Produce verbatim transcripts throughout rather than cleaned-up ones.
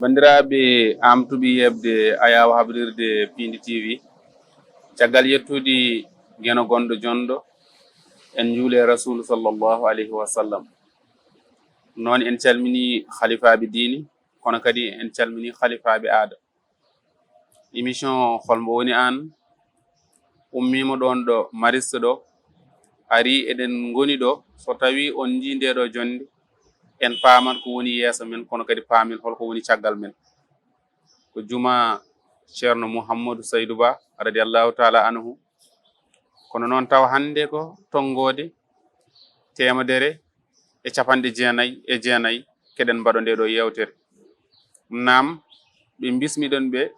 Banndiraaɓe, am tuɓi yeɓde ayaawo habrirde Piindi T V. Caggal yettude Geno gonɗo jonɗo, en njuule Rasuulu sallallahu alayhi wa sallam. Noon en calminii halifaaɓe diini, kono kadi en calminii halifaaɓe aada. Émission Hol Mbo Woni Aan ummiima ɗoon ɗo Mariste ɗo, arii eɗen ngoni ɗo. So tawii on njii ndee ɗo jonnde, en paaman ko woni yeeso men, kono kadi paamen hol ko woni caggal men. Ko jumaa Ceerno Mouhamadou Saydou Ba, radiyallahu taala anhu. Kono noon tawa hannde ko tonngoode teemedere e capanɗe jeenayi e jeenayi keɗen mbaɗo ndee ɗo yeewtere. Naam, ɓe mbismiɗen ɓe,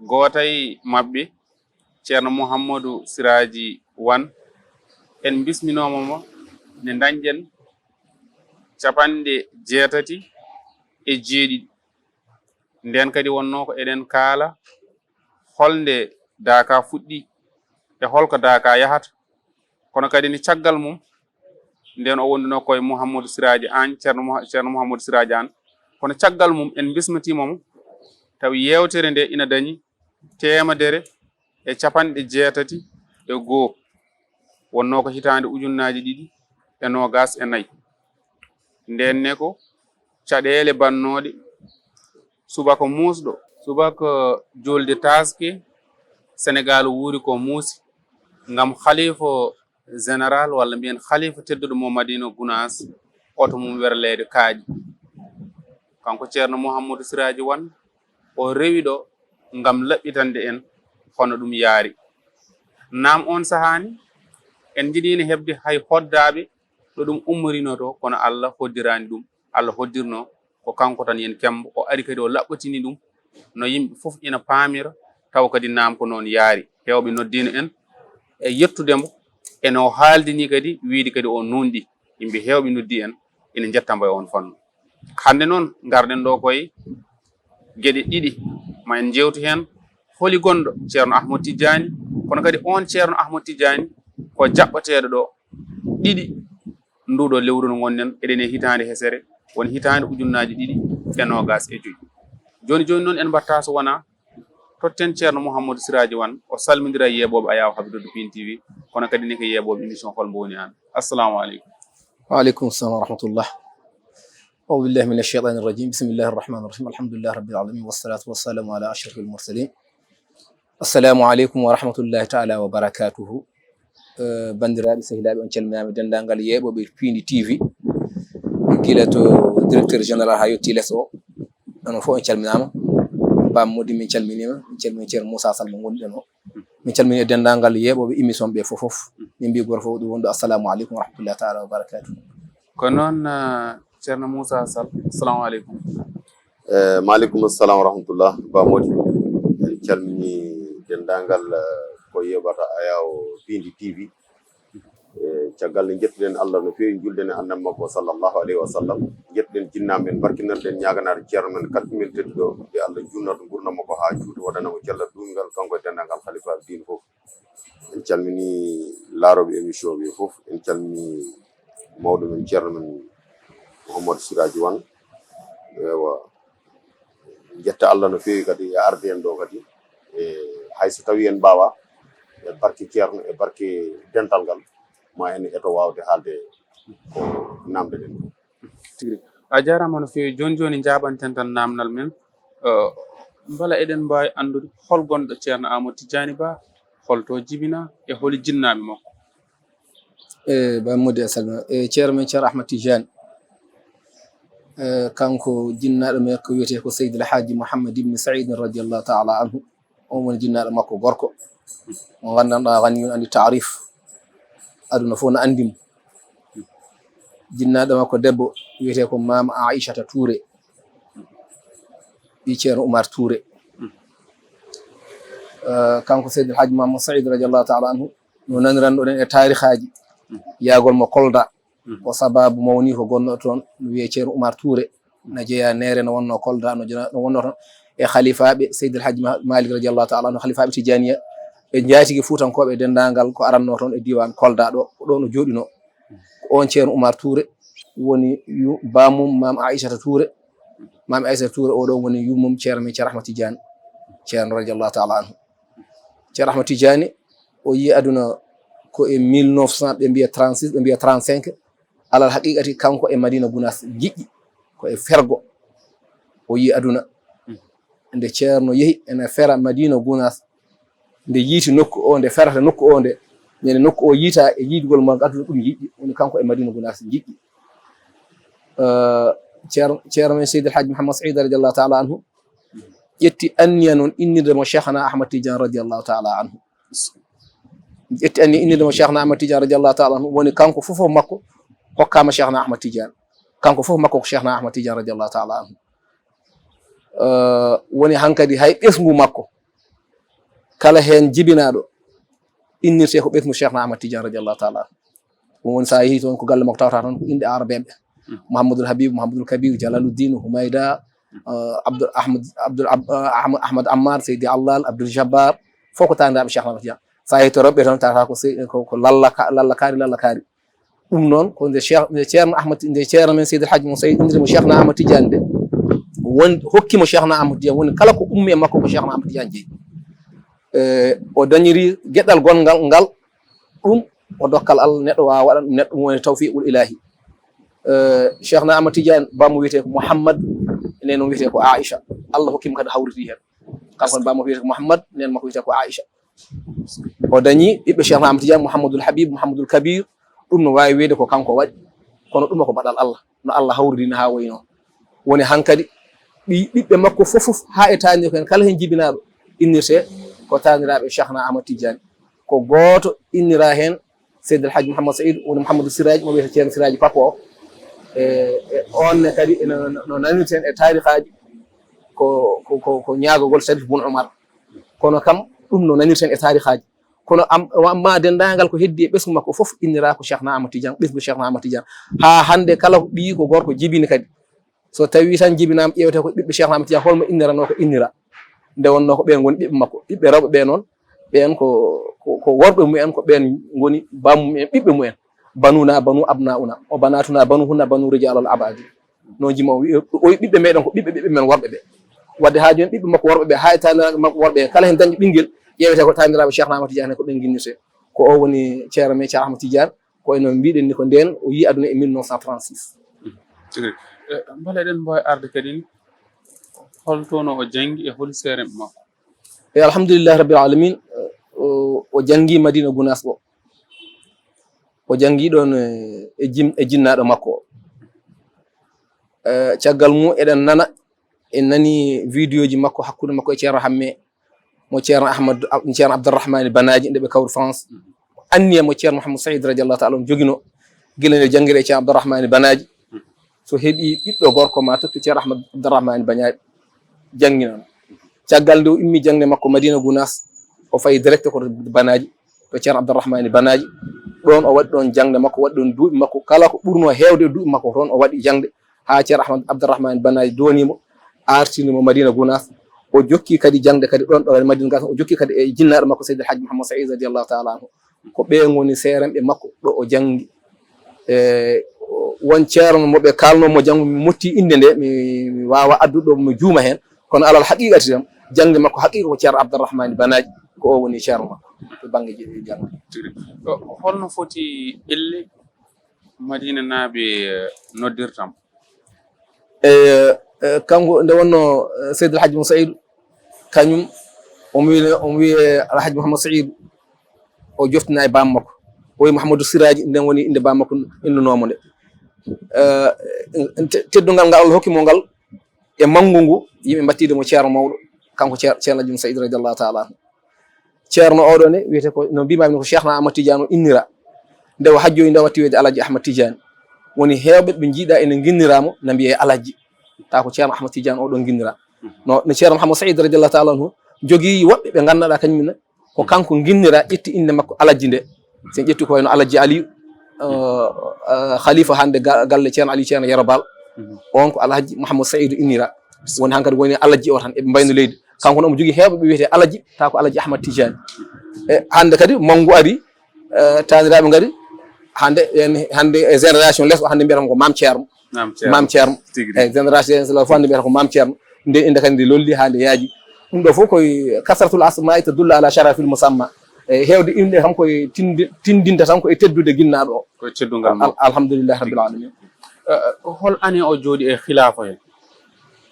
gooto e maɓɓe, Ceerno Mouhamadou Siraaji Wan, en mbisminooma mo nde ndañɗen capanɗe jeetati e jeeɗiɗi. Ndeen kadi wonnoo ko eɗen kaala holnde Daaka fuɗɗi e holko Daaka yahata. Kono kadi ni caggal mum, ndeen o wonduno koye Mouhamadou Siraaji Aan, Ceerno Mouha-, Ceerno Mouhamadou Siraaji Aan. Kono caggal mum en mbismatiima mo, tawi yeewtere nde ina dañi teemedere e capanɗe jeetati e goo. Wonnoo ko hitaande ujunnaaji ɗiɗi e noogaas e nayi. Ndeen ne ko caɗeele bannooɗe subaka muusɗo. Subaka juulde taaske, Senegaal wuuri ko muusi. Ngam halifa général, walla mbiyen halifa tedduɗo mo Madina Gunaas, oto mum werleede kaaƴi. Kanko Ceerno Mouhamadou Siraaji Wan, o rewi ɗo ngam laɓɓitande en hono ɗum yaari. Naam, oon sahaa ni, en njiɗiino heɓde hay hoddaaɓe ɗo ɗum ummorinoo to, kono Allah hoddiraani ɗum. Allah hoddirno ko kanko tan yen kembo, o ari kadi o laɓɓitini ɗum no yimɓe fof ina paamira, tawa kadi naam ko noon yaari. Heewɓe noddiino en e yettude mo, ene o haaldini kadi, wiide kadi o nuunɗi. Yimɓe heewɓe noddi en, ina njetta mbo e oon fannu. Hannde noon, ngarɗen ɗo koye geɗe ɗiɗi, ma en njeewtu heen holi gonɗo Ceerno Ahmad Tijjaani, kono kadi oon Ceerno Ahmad Tijjaani ko jaɓɓeteeɗo ɗo ɗiɗi nduɗo lewru no ngonɗen, eɗen e hitaande hesere, woni hitaande ujunnaaji ɗiɗi e noogaas e joy. Jooni jooni noon en mbaɗta so wonaa totten Ceerno Mouhamadou Siraaji Wan, o salmindira yeeɓooɓe ayaawo habdude Piindi T V, kono kadi ne ko yeeɓooɓe émission Hol Mbo Woni Aan. Assalamu aleykum. Wa aleykum salam wa rahmatullah. Audu billahi min alcheytani irrajim. Bismillahi irrahmani irrahim. Alhamdulillahi rabbil alamin. Wassalatu wassalamu ala ashrafil mursalin. Assalamu aleykum wa rahmatullahi taala wa barakatuhu. Eh, banndiraaɓe, sehilaaɓe, on calminaama, denndaangal yeeɓooɓe Piindi T V, gila to directeur général haa yotti les o. Onon fof on calminaama. Bam Modi, min calminiima. Min calmini Ceerno Moussa Sall mo ngonɗen o. Min calmini e denndaangal yeeɓooɓe émission ɓe fof fof. Min mbii gooto fof ɗum wonɗo assalamu aleykum wa rahmatullahi taala wa barakatuhu. Ko noon, eh, Ceerno Moussa Sall, assalamu aleykum. Eh, maaleykum assalam wa rahmatullah, Ba Modi. En calmini denndaangal, eh, ko yeeɓata ayaawo Piindi T V. Eh, caggal nde njettuɗen Allah no feewi, njuulden e Annabi makko sallallahu alayhi wa sallam. Njettuɗen jinnaaɓe men, barkinirɗen, ñaaganaade Ceerno men, kalfi men tedduɗo, nde Allah juutnata nguurndam makko haa juuti, waɗana mo cellal duumingal, kanko e denndaangal halifaaɓe diine fof. En calmini laarooɓe émission ɓe fof, en calmini mawɗo men, ceerno men Mouhamadou Siraji Wan. Ewa, en njetta Allah no feewi kadi e arde en ɗo kadi. E hay so tawi en mbawa, e barke ceerno, e barke dental ngal, ma en eto wawde haalde ko namde ɗen ko. Tigi rigi. A jaaraama no feewi. Jooni jooni, njaaɓanten tan naamnal men. Eh, mbela eɗen mbaawi anndude hol gonɗo Ceerno Amadou Tidiani Ba, hol to jibinaa, e holi jinnaaɓe makko? E Ba Modi, a salmina. E ceerno men Ceerno Ahmad Tidiani, e kanko jinnaaɗo men ko wiyetee ko Seydi El Hadji Mouhammad Ibn Saïd radiyallahu taala anhu. On woni jinnaaɗo makko gorko. Mo nganndanɗaa, ghaniyun ani taarif. Aduna fof no anndi mo. Jinnaaɗo makko debbo wiyetee ko Maam Aïchata Touré, ɓii Ceerno Oumar Touré. Eh, kanko Seydi El Hadji Mamadou Saïd radiyallahu taala anhu, no naniranɗo ɗen e taarihaaji, yahgol mo Kolda, ko sababu mawni ko gonno toon, no wiyee Ceerno Oumar Touré, na jeyaa neere no wonno Kolda, no jena-, no wonno toon e halifaaɓe Seydi El Hadji Ma-, Malick radiyallahu taala anhu, halifaaɓe Tijaniya, ɓe njaatigi Fuutankooɓe e denndaangal ko aranno toon e diiwaan Kolda ɗo, ko ɗo no jooɗinoo. Ko oon Ceerno Oumar Touré woni yu-, baamum Maam Aïchata Touré, Maam Aysata Tuure, oɗo woni yummum Ceerno men Ceerno Ahmad Tidiane, Ceerno radiallahu taala anhu. Ceerno Ahmad Tidiane, o yi aduna ko e mille neuf cent, ɓe mbiya trente-six, ɓe mbiya trente-cinq. Alal haqiqati, kanko e Madina Gunaas jiɗɗi, ko e fergo o yi aduna. Nde Ceerno yehi ene fera Madina Gunaas, nde yiiti nokku o, nde ferata nokku o, nde nene nokku o yiita e yiidugol mo aduna ɗum yiɗɗi, woni kanko e Madina Gunaas jiɗɗi. Eh, Ceer-, Ceerno men Seydi El Hadji Mouhammad Saïd radiallahu taala anhu ƴetti anniya noon innirde mo Cheikhna Ahmad Tidiane radiallahu taala anhu. Ƴetti anniya innirde mo Cheikhna Ahmad Tidiane radiallahu taala anhu, woni kanko fof fof makko hokkama Cheikhna Ahmad Tidiane. Kanko fof makko ko Cheikhna Ahmad Tidiane radiallahu taala anhu. Eh, woni hankadi hay ɓesngu makko kala heen jibinaaɗo innirtee ko ɓesngu Cheikhna Ahmad Tidiane radiallahu taala anhu. Ɗum woni, so a yehii toon, ko galle makko tawata toon ko inɗe Arabeeɓe. Mouhamadul Habib, Mouhamadul Kabir, Jalaluddin, Humayda, eh, Abdoul Ahmad, Abdoul Ab-, eh, Ahmad, Ahmad Ammar, Seydi Allal, Abdoul Jabbar, fof ko taaniraaɓe Cheikhna Ahmad Tidiane. So a yehii to rewɓe toon, tawata ko sey-, ko, ko lalla ka-, lalla kaari, lalla kaari. Ɗum noon ko nde Cheikh, nde Ceerno Ahmad, nde Ceerno men Seydi El Hadji Mouhammad Saïd inniri mo Cheikhna Ahmad Tidiane nde, won, hokki mo Cheikhna Ahmad Tidiane, woni kala ko ummi e makko ko Cheikhna Ahmad Tidiane jeyi. Eh, o dañiri geɗal gonngal ngal, ɗum ko dokkal Allah, neɗɗo waawa waɗan ɗum, neɗɗo, ɗum woni tawfiqul ilahi. Eh, Cheikhna Ahmad Tidiane, bammo wiyetee ko Mouhammad, nene wiyetee ko Aïcha. Allah hokki mo kadi hawriti heen. Kanko bammo wiyetee ko Mouhammad, nene makko wiyetee ko Aïcha. O dañi ɓiɓɓe Cheikhna Ahmad Tidiane, Mouhamadul Habib, Mouhamadul Kabir, ɗum no waawi wiyde ko kanko waɗi, kono ɗum ko baɗal Allah, no Allah hawridini haa wayi noon. Woni hankadi ɓi-, ɓiɓɓe makko fof, fof, haa e taaniraaɓe ko en kala heen jibinaaɗo innirtee ko taaniraaɓe Cheikhna Ahmad Tidiane. Ko gooto innira heen Seydi El Hadji Mouhammad Saïd, woni Mouhamadou Siraji, mo wiyata Ceerno Siraji Papo o. E, e on ne kadi ene no, no nanirten e taarikaaji ko, ko, ko, ko ñaagagol Sharif Bun Umar. Kono kam ɗum no nanirten e taarikaaji. Kono am-, amma denndaangal ko heddi e ɓesngu makko fof innira ko Cheikhna Ahmad Tidiane, ɓesngu Cheikhna Ahmad Tidiane. Haa hannde kala ko ɓiyi ko gorko jibini kadi. So tawi tan jibinaama, ƴeewete ko ɓiɓɓe Cheikhna Ahmad Tidiane, holmo innirano ko innira. Nde wonno ko ɓeen ngoni ɓiɓɓe makko. Ɓiɓɓe rewɓe ɓe noon, ɓeen ko, ko, ko worɓe mumen, ko ɓeen ngoni baammum en, ɓiɓɓe mumen. Banuna banu abnauna, o banatuna banuhunna banu rijalal abadi. Noon jima o wi-, o wi ɓiɓɓe meɗen ko ɓiɓɓe, ɓiɓɓe men worɓe ɓe. Wadde haa jooni ɓiɓɓe makko worɓe ɓe, haa e taaniraaɓe makko worɓe ɓe, kala heen dañɗo ɓinngel, ƴeewete ko taaniraaɓe Cheikhna Ahmad Tidiane ko ɓeen nginnirtee. Ko o woni ceerno men Ceerno Ahmad Tidiane, ko eno mbiɗen ni ko ndeen o yi aduna e mille neuf cent trente-six. Tigi rigi. Eh, mbele eɗen mbaawi arde kadi ni, holto no o janngi e holi seeremɓe makko? E alhamdulillahi rabbil alamin, o, o janngi Madina Gunaas ɗo. O janngi ɗoon, eh, e jim-, e jinnaaɗo makko o. Eh, caggal mum eɗen nana, en nani vidéo ji makko hakkunde makko e Ceerno Hamme, mo Ceerno Ahmad, Ceerno Abdourahmane Banaji, nde ɓe kawri France. Anniya mo Ceerno Mouhamadou Saïd radiallahu taala on jogino, gila nde janngiri e Ceerno Abdourahmane Banaji. So heɓi ɓiɗɗo gorko, ma tottu Ceerno Ahmad Abdourahmane Banaji jannginana. Caggal nde o immi jaŋde makko Madina Gunaas, o fayi direct ko to Banaji, to Ceerno Abdourahmane Banaji. Ɗoon o waɗi ɗoon jaŋde makko, waɗi ɗoon duuɓi makko. Kala ko ɓurno heewde e duuɓi makko, toon o waɗi jaŋde. Haa Ceerno Ahmad Abdourahmane Banaji dooni mo, artini mo Madina Gunaas. O jokki kadi jaŋde kadi ɗoon ɗo Madina Gunaas. O jokki kadi e jinnaaɗo makko Seydi El Hadji Mouhamadou Saïd radiallahu taala anhu. Ko ɓe ngoni seerenɓe makko ɗo o janngi. E, won ceerno mo ɓe kaalno mo janngo, mi motti innde nde, mi, mi waawa addude ɗo, mi juuma heen. Kono alal haqiqati tan, jaŋde makko haqiqa ko Ceerno Abdourahmane Banaji, ko o woni ceerno makko to bannge je-, jaŋde. Tigi rigi. Ko holno foti elle Madina naaɓe, eh, noddirtam? E, e, kanko nde wonno, eh, Seydi El Hadji Moussa Seydou, kañum omo wiye, omo wiye Alhaji Mouhamadou Saïd, o joftina e baam makko. O wiye Mouhamadou Siraji, nden woni innde baam makko, innunoomo nde. Eh, te-, teddungal ngal Allah hokki mo ngal, e manngu ngu, yimɓe mbattide mo ceerno mawɗo, kanko ceer-, Ceerno Alhaji Moussa Seydou radiallahu taala anhu. Ceerno oɗo ne wiyete ko, no mbimami ko Cheikhna Ahmad Tidiane o innira. Nde o hajjoyi nde o watti wiyde Alhaji Ahmad Tidiane. Woni heewɓe ɓe njiiɗa ene nginnira mo, na mbiyee Alhaji. Tawa ko Ceerno Ahmad Tidiane oɗo nginnira. No, no Ceerno Mouhamadou Saïd radiallahu taala anhu jogii woɓɓe ɓe ngannduɗaa kañum ne ko kanko nginnira, ƴetti innde makko Alhaji nde. Sen ƴetti ko wayno Alhaji Aliou, eh, eh, khalifa hannde ga-, galle Ceerno Aliou Ceerno Yero Bal. On ko Alhaji Mouhamadou Saïd innira. Woni hankadi woni Alhaji o tan, eɓe mbayno leydi. Kanko noon omo jogii heewɓe ɓe wiyetee Alhaji, tawa ko Alhaji Ahmad Tidiane. E hannde kadi manngu ari, eh, taaniraaɓe ngari, hannde en, hannde e génération les o, hannde mbiyata mo ko Maam Ceerno. Maam Ceerno. Maam Ceerno. Tigi, tigi. Eyi, génération so fof hannde mbiyata ko Maam Ceerno. Nde innde kadi nde lolli haa nde yaaji. Ɗum ɗo fof koye kasratul asma'i tadullu ala sharafil musamma. E heewde innde kam koye tindi-, tindinta tan ko e teddude ginnaaɗo o. Koye teddungal makko. Al-, alhamdulillahi rabbil alamin. Eh, eh, hol année o jooɗi e khilaafa he?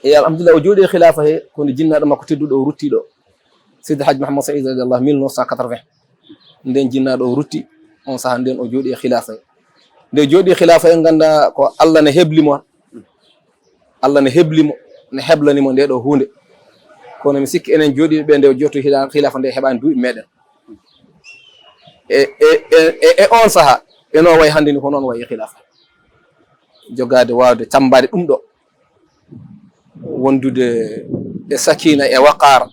E alhamdulillah, o jooɗi e khilaafa he, kono jinnaaɗo makko tedduɗo o ruttiiɗo. Seydi Hadji Mouhamed Saïd radiyallahu, mille neuf cent quatre-vingts. Nden jinnaaɗo o rutti, on saha nden o jooɗi e khilaafa he. Nde jooɗi e khilaafa he, ngannda ko Allah ne hebli mo. Allah ne hebli mo, ne heblani mo nde ɗo huunde. Kono mi sikki enen jooɗiiɓe ɓe nde o jooɗi hila-, khilaafa nde heɓaani duuɓi meɗen. E, e, e, e, e on saha, eno wayi hannde ni ko noon wayi e khilaafa. Jogaade waawde tambaade ɗum ɗo. Wondude e sakina e waqaar.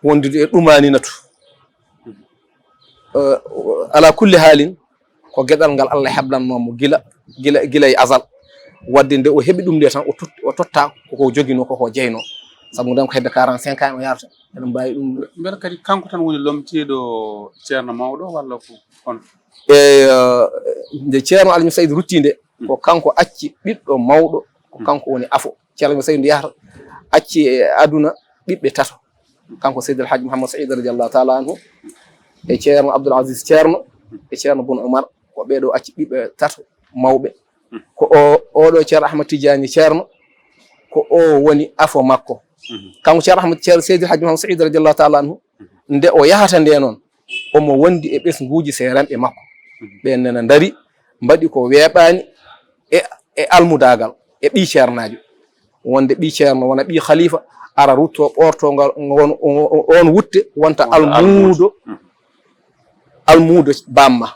Wondude e ɗumaninatu. Eh, ala kulli haalin, ko geɗal ngal Allah heblannoo mo gila, gila, gila e azal. Wadde nde o heɓi ɗum nde tan, o tot-, o totta koko joginoo, koko jeynoo. Sabu nden ko hedde quarante-cinq ans o yarata. Eɗen mbaawi ɗum. Mbele kadi kanko tan woni lomtiiɗo Ceerno mawɗo walla ko on? E, eh, nde Ceerno Alhaji Saïd rutti nde, ko kanko acci ɓiɗɗo mawɗo, ko kanko woni afo. Ceerno Saïd nde yahata, acci e aduna ɓiɓɓe tato. Kanko Seydi El Hadji Mouhamed Saïd radiyallahu taala anhu, e Ceerno Abdoul Aziz Ceerno, e Ceerno Boun Oumar, ko ɓee ɗo acci ɓiɓɓe tato mawɓe. Ko o, oɗo Ceerno Ahmad Tidiane Ceerno, ko o woni afo makko. Kanko Ceerno Ahmad, Ceerno Seydi El Hadji Mouhamed Saïd radiyallahu taala anhu, nde o yahata nde noon, omo wondi e ɓesnguuji seeranɓe makko. Ɓeen nana ndari, mbaɗi ko weeɓaani e, e almudaagal, e ɓii ceernaajo. Wonde ɓii ceerno wona ɓii khalifa, ara rutto ɓorto ngal, ngon-, on, on wutte wonta almuudo, almuudo bamma.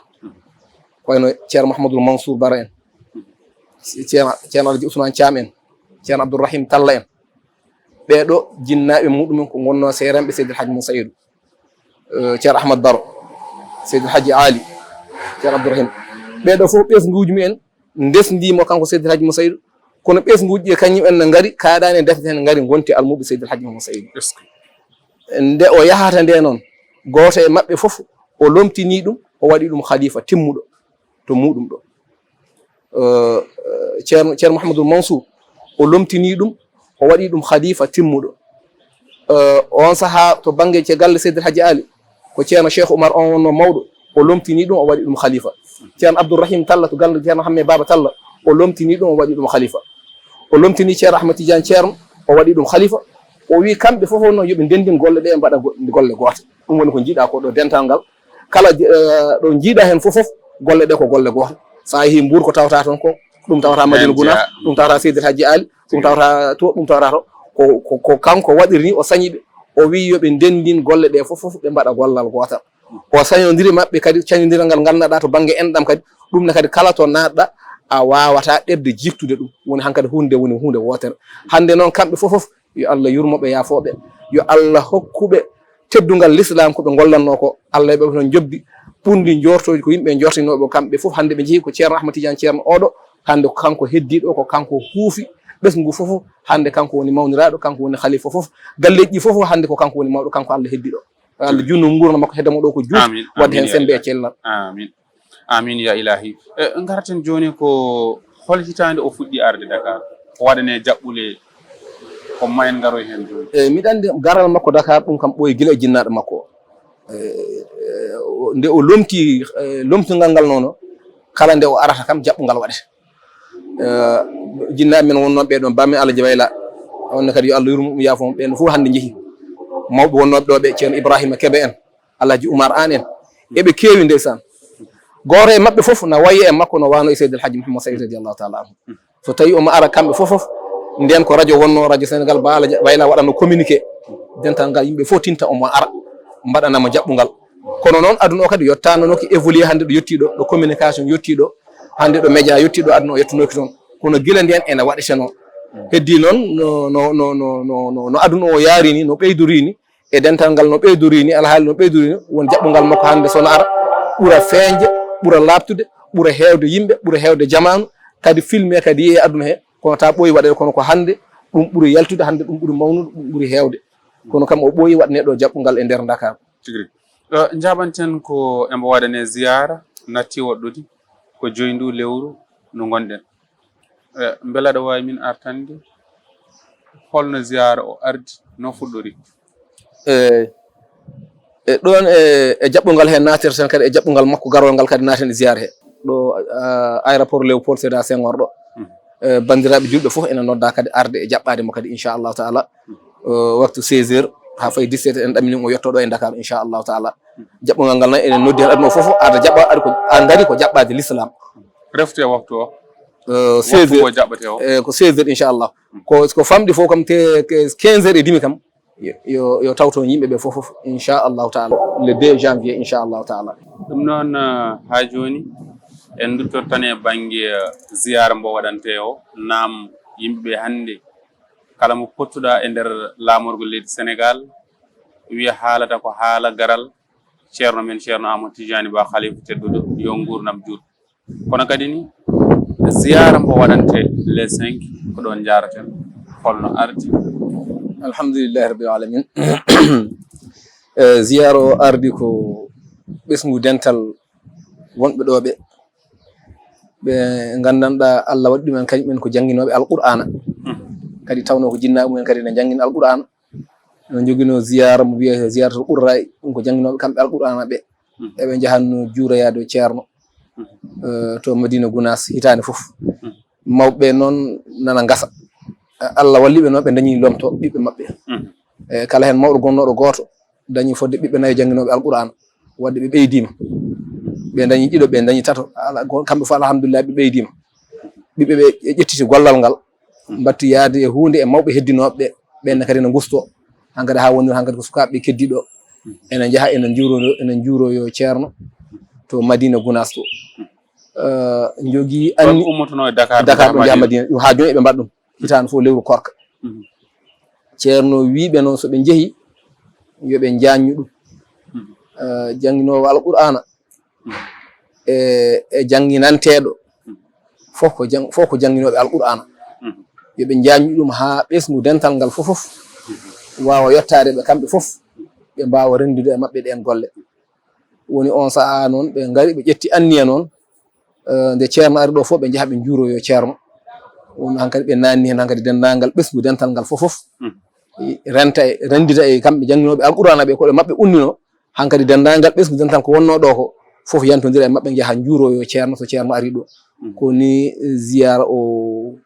Ko wayno Ceerno Mouhamadoul Mansour Bara en, Ceerno, Ceerno Alhaji Ousmane Thiam en, Ceerno Abdourahim Talla en. Ɓee ɗo jinnaaɓe muɗumen ko ngonnoo seeranɓe Seydi El Hadji Moussa Seydou, eh, Ceerno Ahmad Baro, Seydi El Hadji Ali, Ceerno Abdourahim. Ɓee ɗo fof ɓesnguuji mumen ndesndii mo kanko Seydi El Hadji Moussa Seydou. Kono ɓesnguuji ɗi kañum en no ngari, kaaɗaani e defte heen, ngari ngonti almuuɓe Seydi El Hadji Moussa Seydou. Est-ce que? Nde o yahata nde noon, gooto e maɓɓe fof o lomtinii ɗum, o waɗi ɗum khalifa timmuɗo to muɗum ɗo. Eh, Ceerno, Ceerno Mouhamadoul Mansour, o lomtinii ɗum, o waɗi ɗum khalifa timmuɗo. Eh, on sahaa to bannge ce galle Seydi El Hadji Ali, ko Ceerno Cheikh Oumar on wonnoo mawɗo, o lomtinii ɗum, o waɗi ɗum khalifa. Ceerno Abdourahim Talla to galle Ceerno Hamme Baba Talla, o lomtinii ɗum, o waɗi ɗum khalifa. O lomtinii Ceerno Ahmad Tidiane Ceerno, o waɗi ɗum khalifa. O wii kamɓe fof noon yo ɓe ndenndin golle ɗe, mbaɗa go-, golle goote. Ɗum woni ko njiɗaa ko ɗo dental ngal. Kala, eh, ɗo njiɗaa heen fof, fof, golle ɗe ko golle goote. So a yehii Mbuur ko tawata toon ko, ɗum tawata Madina Gunaas, ɗum tawata Seydi El Hadji Ali, ɗum tawata to, ɗum tawata to. Ko, ko, ko kanko waɗiri ni, o sañi ɓe. O wii yo ɓe ndenndin golle ɗe fof, fof, ɓe mbaɗa gollal gootal. O sañondiri maɓɓe kadi, cañondiral ngal ngannduɗaa to bannge enɗam kadi, ɗum ne kadi kala to naatɗa, a waawata ɗerde jiiftude ɗum. Woni hankadi huunde woni huunde wootere. Hannde noon kamɓe fof, fof, yo Allah yurmo ɓe, yaafo ɓe. Yo Allah hokku ɓe teddungal Lislaam ko ɓe ngollatnoo ko. Allah yoɓe toon njoɓdi ɓurndi njoortooji ko yimɓe njoortinooɓe kamɓe fof. Hannde ɓe njehi ko Ceerno Ahmad Tidiane Ceerno oɗo. Hannde ko kanko heddiiɗo, ko kanko huufi ɓesngu fof. Hannde kanko woni mawniraaɗo, kanko woni khalifa fof. Galleeji ɗi fof hannde ko kanko woni mawɗo, kanko Allah heddiiɗo. Allah junnu nguurna makko hedda mo ɗo ko juuti. Amin, waɗde heen amin, ya sembe e ilahi. Cellal. Amin. Amin, ya ilahi. Eh, ngaraten jooni ko hol hitaande o fuɗɗi arde Dakar? Ko waɗane jaɓɓule, ko ma en ngaroy heen jooni. Eh, miɗa anndi garal makko Dakar, ɗum kam ɓooyi gila e jinnaaɗo makko o. Eh, eh, o, nde o lomti, eh, lomtingal ngal noon, kala nde o arata kam, jaɓɓungal waɗete. Eh, jinnaaɓe men wonnooɓe ɓee ɗoon, Bammi Alhaji Wayla, on ne kadi yo Allah yurmo ɗum, yaafo mo, ɓeen fof hannde njehi. Mawɓe wonnooɓe ɗo ɓe, Ceerno Ibrahima Kebe en, Alhaji Oumar Anne en, eɓe keewi ndeysaan. Gooto e maɓɓe fof na wayi e makko no waano e Seydi El Hadji Mouhamed Saïd radiyallahu taala anhu. So tawi omo ara kamɓe fof fof, nden ko radio wonno, radio Sénégal, Ba Alhaji Wayla waɗano communiqué. Dental ngal yimɓe fof tinta omo ara, mbaɗanamo jaɓɓungal. Kono noon aduna o kadi yottano no ko évolué hannde ɗo yettii ɗo, ɗo communication yettii ɗo, hannde ɗo média yettii ɗo, aduna o yettanooki toon. Kono gila nden ene waɗeteno. Heddi noon no, no, no aduna o yaari ni, no ɓeydori ni, e dental ngal no ɓeydori ni, alhaali no ɓeydori ni, won jaɓɓungal makko hannde so no ara, ɓura feeñde, ɓura laaɓtude, ɓura heewde yimɓe, ɓura heewde jamaanu, kadi filmé kadi yiyee aduna he, kono ta ɓooyi waɗeede, kono ko hannde ɗum ɓuri yaltude, hannde ɗum ɓuri mawnude, ɗum ɓuri heewde. Kono kam o ɓooyi waɗaneede ɗo jaɓɓungal e nder Ndakaaru. Tigi rigi. Eh, njaɓanten ko embo waɗane ziyaara, natti woɗɗude, ko joyi ndu lewru ndu ngonɗen. Eh, mbela aɗa waawi min artande holno ziyaara o ardi, no fuɗɗori? E, e ɗoon e, e jaɓɓungal heen naatirten kadi, e jaɓɓungal makko garol ngal kadi naaten e ziyaara he. Ɗo, ah, aéroport Léopold Sédar Senghor ɗo. Mhm. E, banndiraaɓe julɓe fof ene noddaa kadi arde e jaɓɓaade mo kadi, inchallahu taala. Mhm. O, waktu seize heures, haa fayi dix-sept heures, en ɗamini mo yetto ɗo e Dakar, inchallahu taala. Mhm. Jaɓɓungal ngal noon ene noddi heen aduna o fof, arde jaɓɓa, ari ko, a ngari ko jaɓɓaade l'islam. Refti e waktu o? E, seize heures. Waktu o jaɓɓete o? E, ko seize heures, inchallah. Mhm. Ko, ko famɗi fof kam, te, ke quinze heures et demi kam, yo, yo, yo taw toon yimɓe ɓe fof, fof, inchallahu taala. Le deux janvier, inchallahu taala. Ɗum noon, eh, haa jooni, en nduttortan e bannge, eh, ziyaara mbo waɗantee o. Naam, yimɓe ɓe hannde, kala mo pottuɗaa e nder laamorgo leydi Senegaal, wiya haalata ko haala garal Ceerno men, Ceerno Amadou Tidiani Ba, Khalifa tedduɗo, yo nguurndam juut. Kono kadi ni, ziyaara mbo waɗantee le cinq, ko ɗoon njaaraten, holno ardi? Alhamdulillahi Rabbil Alamin. Eh, ziyaara o ardi ko ɓesngu dental wonɓe ɗo ɓe, ɓe nganndanɗaa Allah waɗi ɗumen kañum en ko jannginooɓe Alqur'aana. Mhm. Kadi tawnoo ko jinnaaɓe mumen kadi ne njanngina Alqur'aana. No njoginoo ziyaara mo wiyetee Ziyaratul Qurra'i, ɗum ko jannginooɓe kamɓe Alqur'aana ɓe. Mhm. Eɓe njahatnoo juuroyaade Ceerno, mhm, eh, to Madina Gunaas hitaande fof. Mhm. Mawɓe ɓe noon nana ngasa. Allah walli ɓe noon, ɓe ndañi lomto ɓiɓɓe maɓɓe. Mhm. E kala heen mawɗo gonnooɗo gooto dañi fodde ɓiɓɓe nayo jannginooɓe Alqur'aana. Waɗde ɓe ɓeydiima. Ɓe ndañi ɗiɗo, ɓe ndañi tato. Ala, go-, kamɓe fof, alhamdulillah, ɓe ɓeydiima. Ɓiɓɓe ɓe ƴettiti gollal ngal, mbattu yahde e huunde e mawɓe heddinooɓe ɓe, ɓeen ne kadi ene ngustoo. Hankadi haa woniri hankadi ko sukaaɓe ɓe keddii ɗo. Ene njaha, ene njuuro, ene njuuroyoo Ceerno to Madina Gunaas to. Eh, njogii anni ummotonoo e Dakar, Dakar ɗo njaha Madina. Ɗum haa jooni eɓe mbaɗa ɗum. Hitaande fof lewru korka. Mhm. Ceerno wii ɓe noon so ɓe njehii, yo ɓe njaññu ɗum. Mhm. Eh, jannginoowo Alqur'aana, mhm, e, e jannginanteeɗo, mhm, fof ko jang-, fof ko jannginooɓe Alqur'aana. Mhm. Yo ɓe njaññu ɗum haa ɓesngu dental ngal fof fof, mhm, waawa yottaade ɓe kamɓe fof, ɓe mbaawa renndude e maɓɓe ɗeen golle. Woni oon sahaa noon, ɓe ngari, ɓe ƴetti anniya noon, eh, nde Ceerno ari ɗo fof, ɓe njaha ɓe njuuroyoo Ceerno. Woni hankadi ɓe naanni heen hankadi denndaangal ɓesngu dental ngal fof fof. Hmm. Renta e, renndita e kamɓe jannginooɓe Alqur'aana ɓe, ko ɗo maɓɓe unninoo. Hankadi denndaangal ɓesngu dental ko wonnoo ɗo ko fof yantondira e maɓɓe, njaha njuuroyoo Ceerno so Ceerno ari ɗo. Hmm. Ko ni ziyaara o,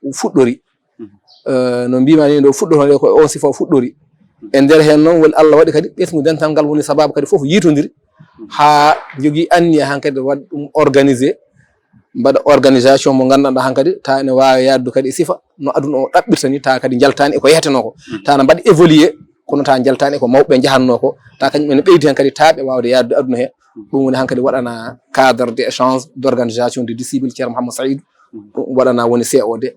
o fuɗɗori. Mhm. Eh, no mbiimi ni, nde o fuɗɗotoo nde, ko e oon sifa o fuɗɗori. Mhm. E nder heen noon, woni Allah waɗi kadi ɓesngu dental ngal woni sabaabu kadi fof yiytondiri. Mhm. Haa njogii anniya hankadi waɗa ɗum organisé, mbaɗa organisation mo nganndanɗaa hankadi, taa ene waawi yaadu kadi e sifa no aduna o ɗaɓɓirta ni, taa kadi njaltaani e ko yehetenoo ko. Mhm. Taa na mbaɗa évolué, kono taa njaltaani e ko mawɓe njahannoo ko, taa kañum ene ɓeydi heen kadi taaɓe waawde yaadu aduna he. Mhm. Ɗum woni hankadi waɗana cadre d'échange, d'organisation, de disciples Ceerno Mouhammad Saïd. Mhm. Ɗum waɗana woni C O D.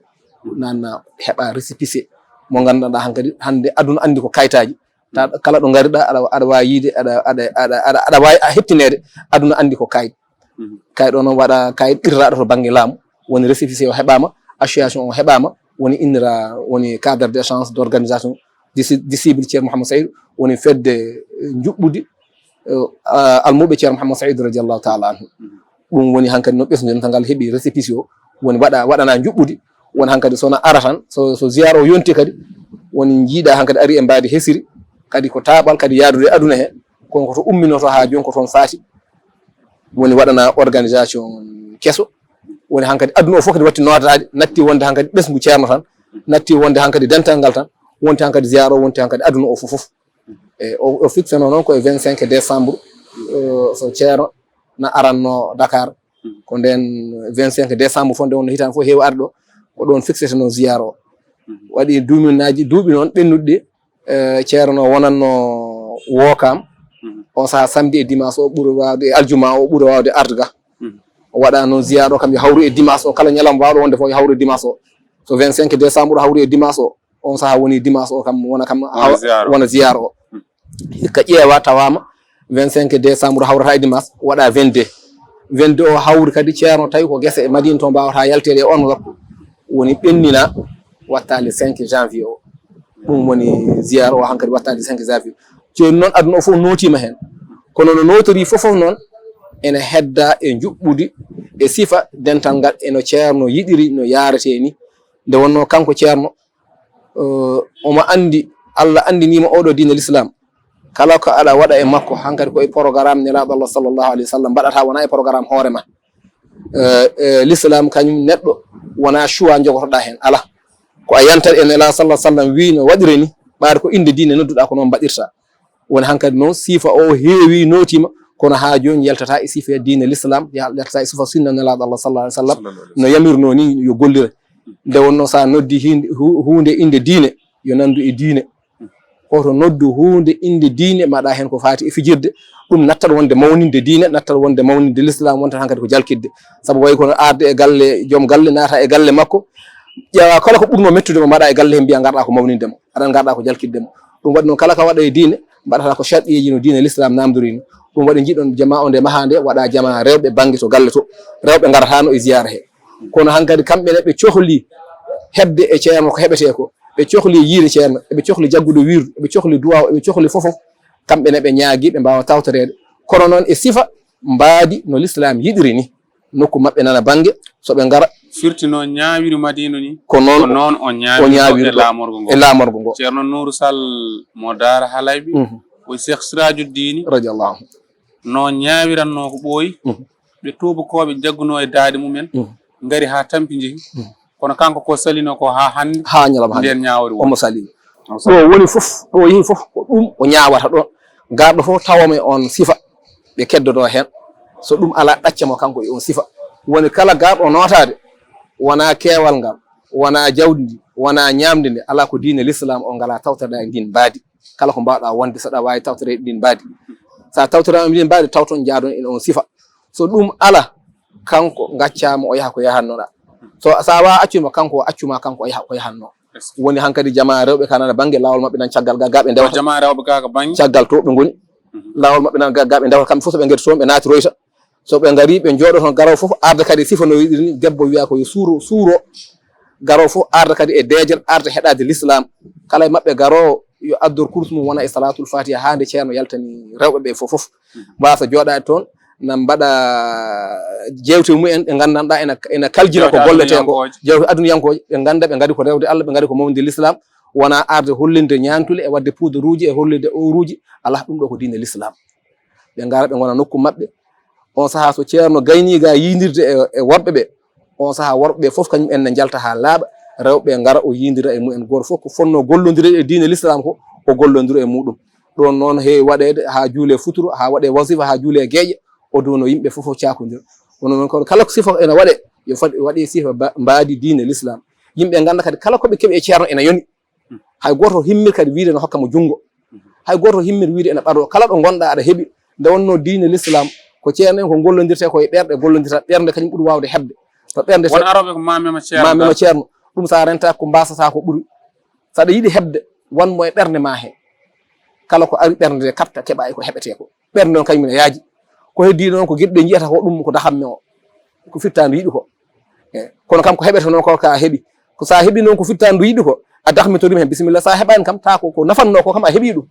Nan heɓa récépissé mo nganndanɗaa hankadi hannde aduna anndi ko kayitaaji. Ta kala ɗo ngariɗaa, aɗa, aɗa waawi yiyde, aɗa, aɗa, aɗa, aɗa, aɗa waawi a heɓtineede, aduna anndi ko kayit. Mhm. Kayit o noon waɗa kayit ɓirraaɗo to bannge laamu, woni récépissé o heɓaama, association o heɓaama, woni innira, woni cadre d'échange d'organisation disi-, disciple Ceerno Mouhammad Saïd, woni fedde, eh, njuɓɓudi, eh, a-, almuɓe Ceerno Mouhammad Saïd radiyallahu taala anhu. Mhm. Ɗum woni hankadi no ɓesngu dental ngal heɓi récépissé o, woni waɗa, waɗana njuɓɓudi, woni hankadi so na ara tan, so, so ziyaara o yonti kadi, woni njiiɗa hankadi ari e mbaadi hesiri, kadi ko taaɓal kadi yaadude aduna he, kono ko to umminoto haa jooni ko toon faati, woni waɗana organisation keso, woni hankadi aduna o fof kadi watti nootaade, natti wonde hankadi ɓesngu Ceerno tan, natti wonde hankadi dental ngal tan, wonti hankadi ziyaara o, wonti hankadi aduna o fof fof. E, o, o fixé no noon ko e vingt-cinq décembre, euh, so Ceerno na aranno Dakar. Mhm. Ko ndeen vingt-cinq décembre fof, nde wonno hitaande fof heewi arde ɗo, ko ɗoon fixétenoo ziyaara o. Mhm. Waɗi duuminaaji, duuɓi noon ɓennuɗi, eh, Ceerno wonanno Wookaam. Mhm. On sahaa samedi e dimanche o ɓuri waawde, e aljuma o ɓuri waawde arde ga. Mhm. O waɗa noon ziyaara o kam yo hawru e dimanche o, kala ñalawma baawɗo wonde fof yo hawru e dimanche o. So vingt-cinq décembre o hawru e dimanche o, on sahaa woni dimanche o kam wona kam wona haw-, ziyaara o. Wona ziyaara o. Hmm. Hikka ƴeewa tawaama vingt-cinq décembre hawrata e dimanche, waɗa vingt-deux. Vingt-deux o hawri kadi Ceerno tawi ko gese e Madina to mbaawata yalteede e on waktu. Woni ɓennina watta le cinq janvier o. Ɗum woni ziyaara o hankadi watta le cinq janvier. Jooni noon aduna o fof nootiima heen. Kono no nootori fof fof noon ene hedda e njuɓɓudi e sifa dental ngal e no Ceerno yiɗiri no yaaretee ni. Nde wonnoo kanko ceerno, eh, omo anndi, Allah anndiniima oɗo diine l'islam. Kala ko aɗa waɗa e makko, hankadi ko e programme Nelaaɗo Allah sallallahu alayhi wa sallam mbaɗata, wonaa e programme hoore ma. Eh, eh, l'islam kañum neɗɗo wonaa choix jogotoɗaa heen, alaa. Ko a yantat e Nelaaɗo sallallahu alayhi wa sallam wii no waɗire ni, ɓaade ko innde diine nodduɗaa ko noon mbaɗirta. Woni hankadi noon siifa o heewi nootiima, kono haa jooni yaltataa e siifa diine l'islam, yal-, yaltataa e siifa sunna Nelaaɗo Allah sallallahu alayhi wa sallam, no yamirnoo ni yo gollire. Nde wonnoo so a noddi hiinde, hu-, huunde innde diine, yo nanndu e diine. Hoto noddu huunde innde diine, mbaɗa heen ko faati e fijirde, ɗum nattat wonde mawninde diine, nattat wonde mawninde l'islam, wonta hankadi ko jalkitde. Sabu wayi kono arde e galle, joom galle naata e galle makko, ƴeewa kala ko ɓurnoo mettude mo, mbaɗa e galle heen, mbiya ngarɗa ko mawninde mo, aɗa ngarɗa ko jalkitde mo. Ɗum waɗi noon kala ko waɗa e diine, mbaɗata ko sharɗiyeeji no diine l'islam namdorino. Ɗum waɗi njiɗon jama o nde mahaa nde, waɗa jama rewɓe bannge to galle to. Rewɓe ngarataano e ziyaara he. Kono hankadi kamɓe ne ɓe cohli heɓde e ceerno ko heɓetee ko. Ɓe cohli yiide ceerno, eɓe cohli jaggude wirdu, eɓe cohli duwaaw, eɓe cohli fof fof. Kamɓe ne ɓe ñaagi ɓe mbaawa tawtoreede. Kono noon e sifa mbaadi no l'islam yiɗiri ni. Nokku maɓɓe nana bannge, so ɓe ngara. Firti no ñaawiri Madina ni. Ko noon o ñaawiri e laamorgo ngo. E laamorgo ngo. Ceerno Nuuru Sall mo Daara Halayɓe, mhm, o Cheikh Sirajuddini. Radiallahu anhu. No ñaawiranno ko ɓooyi. Mhm. Ɓe tuubakooɓe jaggunoo e daaɗe mumen, mhm, ngari haa tampi njehi. Mhm. Kono kanko ko salino ko haa hannde. Haa ñalawma hannde. Ndeen ñaawri woni. Omo salini. Omo salini. Ɗo woni fof, ɗo yehi fof, ko ɗum o ñaawata ɗoon. Garɗo fof tawama e oon sifa, ɓe keddotoo heen. So ɗum alaa, ɗacca mo kanko e oon sifa. Woni kala garɗo nootaade, wonaa keewal ngal, wonaa jawdi ndi, wonaa ñaamde nde, alaa ko diine l'islam o ngalaa tawtoreɗaa e ndiin mbaadi. Kala ko mbaawɗaa wonde, so aɗa waawi tawtoreede ndiin mbaadi. So a tawtoraama ndiin mbaadi, tawton njaadon e oon sifa. So ɗum alaa, kanko ngaccaama, o yaha ko yahannoɗaa. So, so a waawaa accude mo, kanko o accu ma, kanko o yaha ko yahannoo. Woni hankadi jama rewɓe ka nana bannge laawol maɓɓe nan caggal ga, ga ɓe ndewata. Jama rewɓe ga ka bannge? Caggal to ɓe ngoni. Mhm. Laawol maɓɓe nan ga, ga ɓe ndewata, kamɓe fof so ɓe ngari toon, ɓe naatiroyta. So ɓe ngari, ɓe njooɗo toon, garoowo fof arda kadi sifa no yiɗiri ni, debbo wiya ko yo suuro, suuro. Garoowo fof arda kadi e deeƴere, arda heɗaade l'islam. Kala e maɓɓe garoowo yo addor kurus mum wona e salatul fatiha haa nde ceerno yaltani rewɓe ɓe fof fof. Mhm. Mbasa jooɗaade toon, na mbaɗa jeewte mumen ɗe nganndanɗaa ena, ena kaljina ko gollete ko. Jeewte aduniyankooje. Jeewte aduniyankooje, ɓe ngannda ɓe ngari ko rewde Allah, ɓe ngari ko mawnde l'islam, wona arde hollinde ñaantule e waɗde puudaruuji e hollinde owruuji. Alaa, ɗum ɗo ko diine l'islam. Ɓe ngara, ɓe ngona nokku maɓɓe. On sahaa so ceerno gayni ga yiidirde e, e worɓe ɓe, on sahaa worɓe ɓe fof kañum en ne njalta haa laaɓa, rewɓe ɓe ngara, o yiidira e mumen. Gooto fof ko fotnoo gollondire e diine l'islam ko, o gollondira e muɗum. Ɗoon noon heewi waɗeede haa juule futuro, haa waɗee wasifa, haa juule geeƴe, o duwno yimɓe fof fof cakondira. Kono noon kono kala ko sifa ena waɗee, yo fad-, waɗee sifa ba-, mbaadi diine l'islam. Yimɓe ngannda kadi kala ko ɓe keɓi e ceerno ena yoni. Hay gooto himmir kadi wiide no hokka mo junngo. Hay gooto himmir wiide ena ɓadoo. Kala ɗo ngonɗaa aɗa heɓi. Nde wonnoo diine l'islam, ko ceerno en ko gollondirtee ko e ɓerɗe gollondirta. Ɓernde kañum ɓuri waawde heɓde. To ɓernde won arooɓe ko ma mema ceerno. Ma mema ceerno. Ɗum so a rentaaki ko mbasata ko ɓuri. So aɗa yiɗi heɓde, wan mo e ɓernde ma he. Kala ko ari ɓernde nde kaɓta, keɓa e ko heɓetee ko. Ɓernde noon kañum ne yaaji. Ko heddii noon ko geɗe ɗe njiyata ko ɗum ko dahamme o. Ko fittaandu yiɗi ko. Eh, kono kam ko heɓete noon ko ka heɓi. Ko so a heɓi noon ko fittaandu yiɗi ko, a dahmitori heen, bisimilla. So a heɓaani kam, taa ko, ko nafannoo ko kam a heɓi ɗum.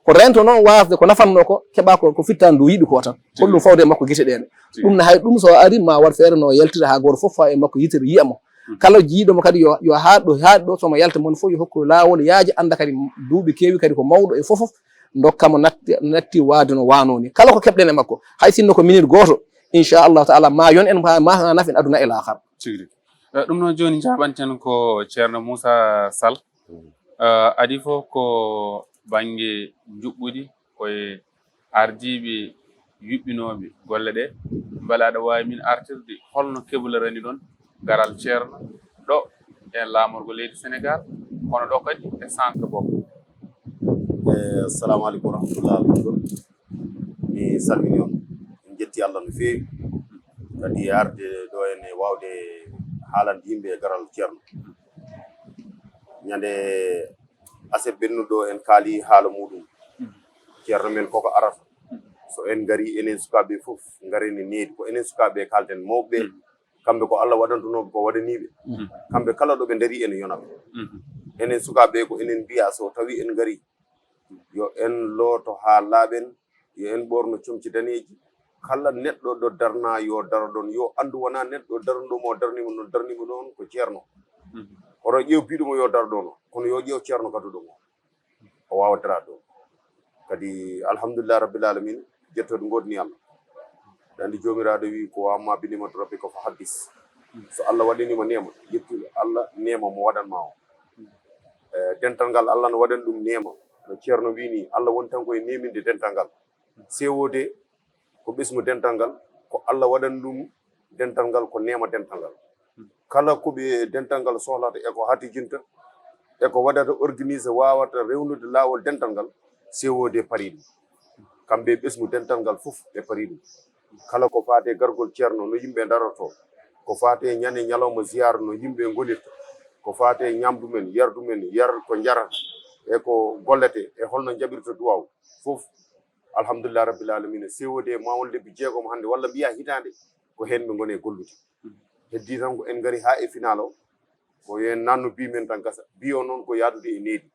Ko rento noon waasde ko nafannoo ko, keɓa ko, ko fittaandu yiɗi ko tan. Hol ɗum fawde e makko gite ɗe ne. Ɗum ne hay ɗum so ari ma waɗ feere no yaltira haa gooto fof fawa e makko yitere yiya mo. Kala jiiɗo mo kadi yo, yo haaɗ ɗo, haaɗ ɗo, so mo yalta mon fof yo hokku laawol yaaji, annda kadi duuɓi keewi kadi ko mawɗo e fof fof, ndokka mo natti, natti waade no waanoo ni. Kala ko keɓɗen e makko, hay sinno ko minute gooto, inchallahu taala, ma yon en, ma, ma naf en aduna e laakhara. Tigi rigi. Eh, ɗum noon jooni njaɓanten ko Ceerno Moussa Sall. Eh, adii fof ko bannge njuɓɓudi, ko e ardiiɓe yuɓɓinooɓe golle ɗe, mbela aɗa waawi min artirde holno keblorani ɗon garal ceerno ɗo e laamorgo leydi Senegaal, kono ɗo kadi e centre Boko? Eh, assalamu aleykum wa rahmatullah. Mi salmini on, en jetti Allah no feewi, kadi arde ɗo en e waawde haalande yimɓe e garal ceerno. Ñande aset ɓennuɗo en kaali haala muɗum. Ceerno men koko arata. So en ngari enen sukaaɓe fof, ngaren e needi. Ko enen sukaaɓe kaalten, mawɓe ɓe. Kamɓe ko Allah waɗantunooɓe, ko waɗaniiɓe. Kamɓe kala ɗo ɓe ndarii ene yona ɓe. Enen sukaaɓe ko enen mbiya so tawi en ngari, yo en looto haa laaɓen, yo en ɓoorno comci daneeji. Kala neɗɗo ɗo darna yo daro ɗon, yo anndu wona neɗɗo darnuɗo mo darnimo ɗon, darnimo ɗon ko ceerno. Oto ƴeew biɗo mo yo dar ɗono, kono yo ƴeew ceerno gaduɗo mo. O waawa daraade ɗo. Kadi, alhamdulillah rabbil alamin, jettooɗo ngoodni Allah. Ɗa anndi Joomiraaɗo wi, "Ko wa amma bi ni'mati rabbika fa haddis." So Allah waɗaniima neema, yettu Allah neema mo waɗan ma o. E, dental ngal Allah no waɗan ɗum neema. No ceerno wi ni, Allah woni tan ko e neeminde dental ngal. C O D ko ɓesngu dental ngal, ko Allah waɗan ɗum dental ngal, ko neema dental ngal. Kala ko ɓe dental ngal sohlata e ko hatijinta, e ko waɗata organiser, wawata rewnude laawol dental ngal, C O D parii ɗum. Kamɓe ɓesngu dental ngal fof ɓe parii ɗum. Kala ko faati e gargol ceerno, no yimɓe darorto, ko faati e ñande ñalawma ziyaara, no yimɓe ngonirta, ko faati e ñamdu men, yardu men, yar ko njarata, e ko gollete, e holno jaɓirta duwaaw fof. Alhamdulillah rabbil alamina, C O D ma won lebbi jeegom hannde, walla mbiya hitaande, ko heen ɓe ngoni e gollude. Heddii tan ko en ngari haa e final o, ko heen nanno bi men tan gasa. Bi o noon ko yaadude e needi.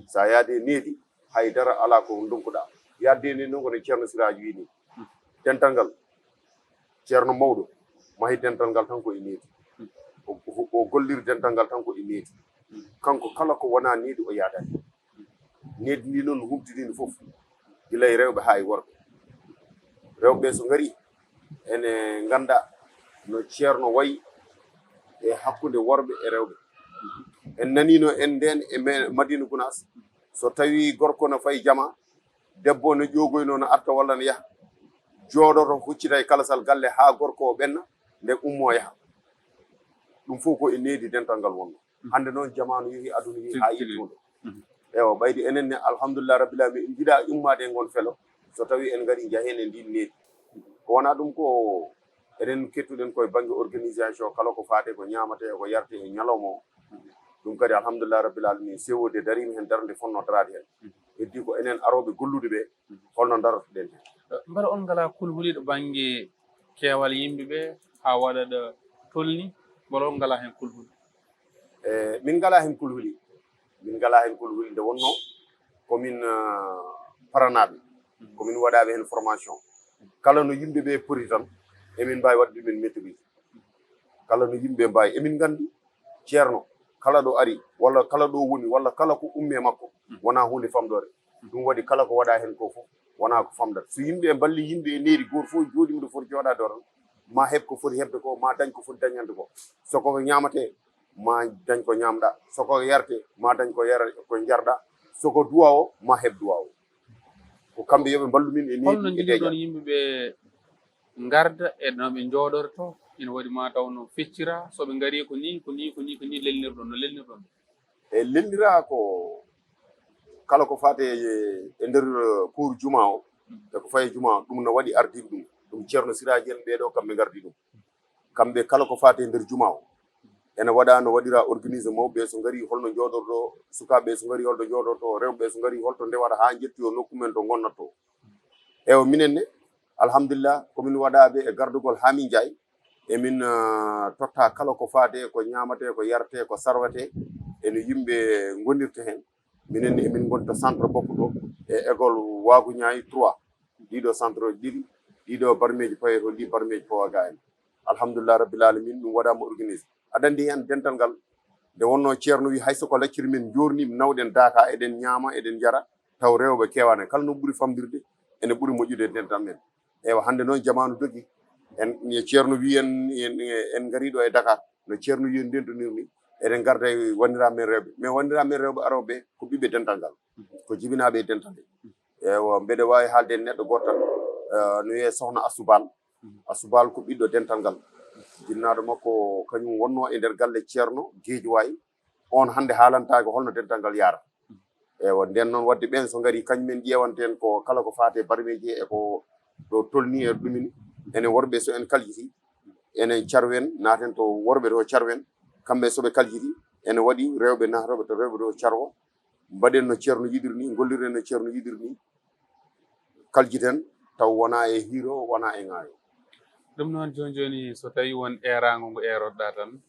So a yaadi e needi, hay dara alaa ko ndonkuɗaa. Yaadde e needi noon ko no Ceerno Siraaji wii nii. Dental ngal, ceerno mawɗo, mahi dental ngal tan ko e needi. O, o, o golliri dental ngal tan ko e needi. Kanko kala ko wonaa needi o yaadaani. Needi ndi noon no humtini ndi fof, gila e rewɓe haa e worɓe. Rewɓe so ngari, ene ngannda no ceerno wayi e hakkunde worɓe e rewɓe. En naniino en ndeen e me-, Madina Gunaas, so tawii gorko no fayi jama, debbo no ƴoogoynoo no arta walla no yaha, jooɗoto, huccita e kalasal galle haa gorko o ɓenna, nde ummoo yaha. Ɗum fof ko e needi dental ngal wonnoo. Hannde noon jamaanu yehi, aduna yehi haa yettude. Ewa, ɓayde enen ne, alhamdulillah rabbil alamin, en njiɗaa ummaade e ngon felo, so tawii en ngarii njaheen e ndiin needi. Ko wonaa ɗum ko enen kettuɗen koye bannge organisation, kala ko faati ko ñaamatee, ko yartee e ñalawma o. Ɗum kadi, alhamdulillah rabbil alamin, C O D dariima heen darnde fotnoo daraade heen. Heddii ko enen arooɓe gollude ɓe, holno ndarotoɗen heen. Mbela on ngalaa kulhuli ɗo bannge keewal yimɓe ɓe haa waɗa ɗo tolni, mbela on ngalaa heen kulhuli? E, min ngalaa heen kulhuli. Min ngalaa heen kulhuli nde wonnoo ko min, ah, paranaaɓe. Ko min waɗaaɓe heen formation. Kala no yimɓe ɓe poti tan, emin mbaawi waɗde ɗumen maîtrise. Kala no yimɓe mbaawi. Emin nganndi ceerno, kala ɗo ari, walla kala ɗo woni, walla kala ko ummi e makko, wonaa huunde famɗoore. Ɗum waɗi kala ko waɗaa heen ko fof, wonaa ko famɗata. So yimɓe mballii yimɓe e needi, gooto fof jooɗii miɗo foti jooɗaade o tan, ma heɓ ko foti heɓde ko, ma dañ ko foti dañande ko. So ko ñaamatee, ma dañ ko ñaamɗaa. So ko yartee, ma dañ ko yara-, ko njarɗaa. So ko duwaa o, ma heɓ duwaa o. Ko kamɓe yo ɓe mballu min e needi. Holno e njiɗirɗon deeƴa yimɓe ɓe ngarda e no ɓe njooɗorto? Ina waɗi ma taw no feccira, so ɓe ngarii ko nii, ko nii, ko nii, ko nii lelnirɗon, no lelnirɗon ɓe? E lelnira ko kala ko faati e, e nder, eh, kuur juma o, e ko fayi e juma o, ɗum no waɗi ardiiɓe ɗum. Ɗum Ceerno Siraaji en ɓee ɗo, kamɓe ngardi ɗum. Kamɓe kala ko faati e nder juma o, ene waɗa no waɗira organisé mawɓe so ngarii holno njooɗorto, sukaaɓe so ngarii holto njooɗorto, rewɓe so ngarii holto ndewata haa njettoyoo nokku men to ngonnatoo. Ewa, minen ne, alhamdulillah, ko min waɗaaɓe e gardugol haa min njaay. Emin, ah, totta kala ko faati e ko ñaamatee, ko yartee, ko sarwetee, e no yimɓe ngonirta heen. Minen ne, emin ngonta centre bokko ɗo, e école Waagu Ñaay trois. Ɗiɗo centre ɗiɗi, ɗiɗo barmeeji pawe toon, ɗi barmeeji pawa ga en. Alhamdulillah rabbil alamin, ɗum waɗaama organisé. Aɗa anndi heen dental ngal, nde wonnoo ceerno wi, hay so ko lacciri min njoorni, nawɗen daaka, eɗen ñaama, eɗen njara, taw rewɓe keewaani. Kala no ɓuri famɗirde, ene ɓuri moƴƴude e dental men. Ewa, hannde noon jamaanu dogi. En, ceerno wi en, en, en ngarii ɗo e Dakar, no ceerno wi en ndentonir ni, eɗen ngarda e wanndiraaɓe men rewɓe. Mais wanndiraaɓe men rewɓe arooɓe ɓe ko ɓiɓɓe dental ngal, ko jibinaaɓe e dental ngal. Ewa, mbeɗa waawi haalde e neɗɗo gooto tan, eh, no wiyee Sohna Astou Bal. Astou Bal ko ɓiɗɗo dental ngal. Jinnaaɗo makko kañum wonnoo e nder galle ceerno Geejuwaay. On hannde haalantaake holno dental ngal yaara. Ewa, nden noon waɗde ɓeen so ngarii, kañumen ƴeewanten ko kala ko faati e barmeeji e ko ɗo tolni e ɗumen. Enen worɓe so en kaljiti, enen carwen, naaten to worɓe to carwen. Kamɓe so ɓe kaljiti, ene waɗi rewɓe naatooɓe to rewɓe to carwo. Mbaɗen no ceerno yiɗiri ni, ngollirɗen no ceerno yiɗiri ni. Kaljiten taw wonaa e hiiro, wonaa e ŋaayo. Ɗum noon, jooni jooni, so tawii won eeraango ngo eeroɗaa tan,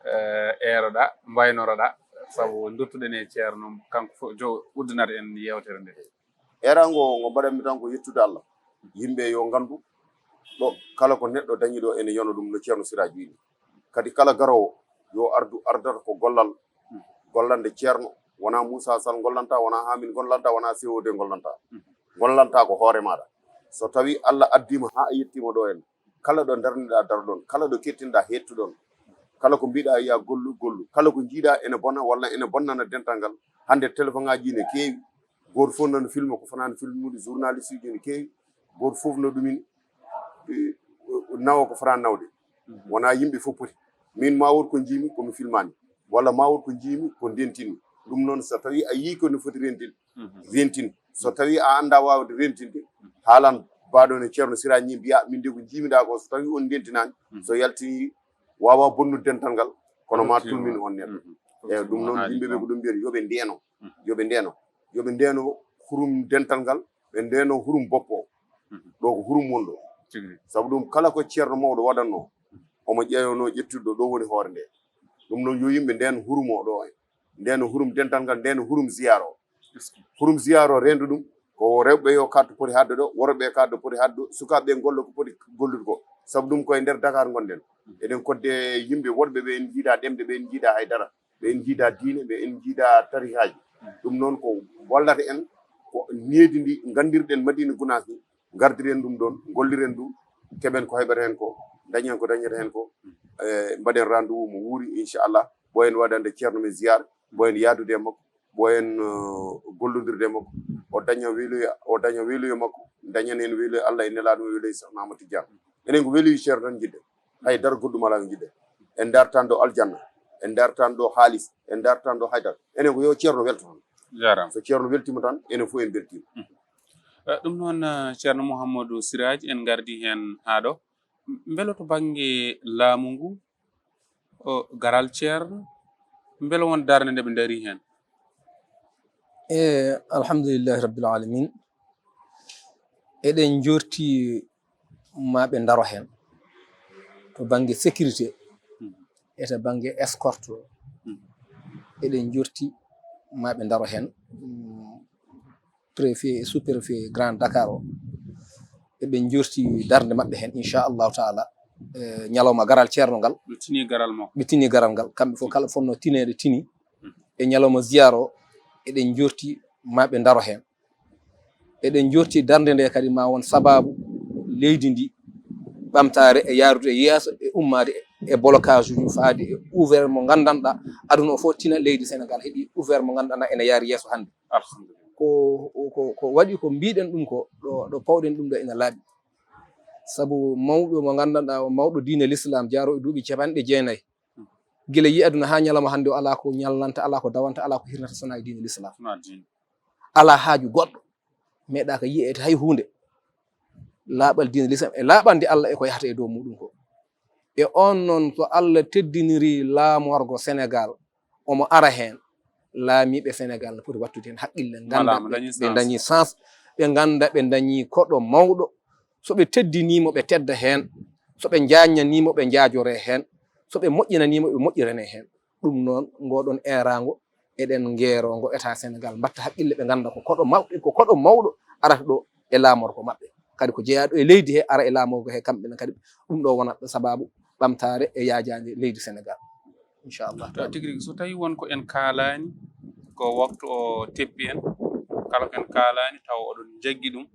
eh, eeroɗaa, mbaynoroɗaa, sabu nduttuɗen e ceerno, kanko fof jo uddinata en yeewtere nde. Eeraango ngo mbaɗanmi tan ko yettude Allah. Yimɓe yo nganndu ɗo kala ko neɗɗo dañi ɗo ene yano ɗum no Ceerno Siraaji wiyi ni. Kadi kala garoowo yo ardu ardata ko gollal gollande ceerno, wonaa Muusaa Sal ngollanta, wonaa Haamin ngollanta, wonaa C O D ngollanta. Ngollanta ko hoore maaɗa. So tawii Allah addiima haa a yettiima ɗo en, kala ɗo ndarniɗaa, daro ɗon, kala ɗo kettinɗaa, hettu ɗon, kala ko mbiɗaa, ya gollu, gollu, kala ko njiiɗaa ene bona walla ene bonnana dental ngal. Hannde, téléphone ŋaaji ne keewi, gooto fof nana filma ko fotaani filmude, journaliste uji ne keewi, gooto fof no ɗumin, eh, nawa ko fotaani nawde. Wonaa yimɓe fof poti. Min, ma wood ko njiimi ko mi filmaani, walla ma wood ko njiimi ko ndentini. Ɗum noon, so tawii a yii ko no foti rentin, rentin. So tawii a anndaa waawde rentinde, haalan baaɗo ne Ceerno Siraaji, mbiyaa, "Min de ko njiimiɗaa ko, so tawii on ndentinaani, so yaltinii, waawaa bonnude dental ngal, kono ma tulmin on neɗɗo." Eeyi, ɗum noon, yimɓe ɓe ko ɗum mbiyata, yo ɓe ndeeno, yo ɓe ndeeno, yo ɓe ndeeno hurum dental ngal, ɓe ndeeno hurum boppo o. Ɗo ko hurum woni ɗo. Sabu ɗum, kala ko ceerno mawɗo waɗatnoo, omo ƴeewnoo ƴettude ɗo, ɗo woni hoore nde. Ɗum noon, yo yimɓe ndeen hurum o ɗo, en ndeeno hurum dental ngal, ndeeno hurum ziyaara o. Hurum ziyaara o, reendu ɗum, ko rewɓe yo kaɗto poti haɗde ɗo, worɓe kaɗto poti haɗde ɗo, sukaaɓe ɓe ngolla ko poti gollude ko. Sabu ɗum, ko e nder Dakar ngonɗen. Eɗen kodde yimɓe woɗɓe ɓe en njiidaa ɗemɗe, ɓe en njiidaa hay dara, ɓe en njiidaa diine, ɓe en njiidaa tarihaaji. Ɗum noon ko wallata en, ko needi ndi nganndirɗen Madina Gunaas ni, ngardiren ɗum ɗoon, ngolliren ɗum, keɓen ko heɓata heen ko, dañen ko dañata heen ko, e, mbaɗen rendez-vous mo wuuri, inchallah. Ɓooyen waɗande ceerno men ziyaar, ɓooyen yaadude e makko, ɓooyen, eh, gollondirde e makko. O daña weluya, o daña weluya makko, dañan heen weluya Allah e Nelaaɗo mum weluya Seexna Ahmad Tijaan. Enen ko weluya ceerno tan njiɗɗen. Hay dara goɗɗum alaa ko njiɗɗen. En ndartan ɗo aljanna, en ndartan ɗo haalis, en ndartan ɗo haydara. Enen ko yo ceerno welto tan. Jaaraama. So ceerno weltiima tan, enen fof en mbeltiima. Mhm. Eh, ɗum noon, eh, ceerno Mouhamadou Siraaji, en ngardi heen haa ɗo. M-, mbele to bannge laamu ngu, o, garal ceerno, mbele won darnde nde ɓe ndarii heen? E, alhamdulillahi rabbil alamin. Eɗen njorti ma ɓe ndaro heen to bannge sécurité, hmm, e to bannge escorte. Hmm. Eɗen njorti ma ɓe ndaro heen. Hmm. Préfet e sous-préfet Grand Dakar o, eɓe njorti darnde maɓɓe heen, inchallahu taala, e ñalawma garal ceerno ngal. Ɓe tini garal makko. Ɓe tini garal ngal. Kamɓe fof, kala fotnoo tineede, tini. E ñalawma ziyaara o, eɗen njorti ma ɓe ndaro heen. Eɗen njorti darnde nde kadi ma won sabaabu leydi ndi ɓamtaare e yaarude e yeeso e ummaade e blocage uji faade e ouvert mo nganndanɗaa aduna o fof tina leydi Senegaal heɓi ouvert mo nganndanɗaa ene yaari yeeso hannde. Alhamdulillah. Ko, ko, ko waɗi ko mbiɗen ɗum ko, ɗo, ɗo pawɗen ɗum ɗo ina laaɓi. Sabu mawɗo mo nganndanɗaa o mawɗo diine l'islam jaaro e duuɓi capanɗe jeenayi. Gila yi aduna haa ñalawma hannde o alaa ko ñalnanta, alaa ko dawanta, alaa ko hirnata so wonaa e diine l'islam. Wonaa diine. Alaa haaju goɗɗo. Meeɗaaka yiyeede hay huunde. Laaɓal diine l'islam e laaɓal nde Allah e ko yahata e dow muɗum ko. E on noon so Allah teddiniri laamorgo Senegaal, omo ara heen, laamiiɓe Senegaal no poti wattude heen haqqille, ngannda ɓe, ɓe ndañi sens, ɓe ngannda ɓe ndañi koɗo mawɗo. So ɓe teddiniimo, ɓe tedda heen. So ɓe njaajnaniimo, ɓe njaajoree heen. So ɓe moƴƴinaniimo, ɓe moƴƴiranee heen. Ɗum noon, ngoɗon eeraango, eɗen ngeero ngo État Senegaal, mbaɗta haqqille, ɓe ngannda ko koɗo mawɗo, ko koɗo mawɗo arata ɗo e laamorgo maɓɓe. Kadi ko jeyaaɗo e leydi he, ara e laamorgo he, kamɓe ne kadi ɗum ɗo wonat sabaabu ɓamtaare e yaajaade leydi Senegaal. Inchallah. Tigi rigi, so tawii won ko en kaalaani, ko waktu o teppi en, kala ko en kaalaani, tawa oɗon njaggi ɗum,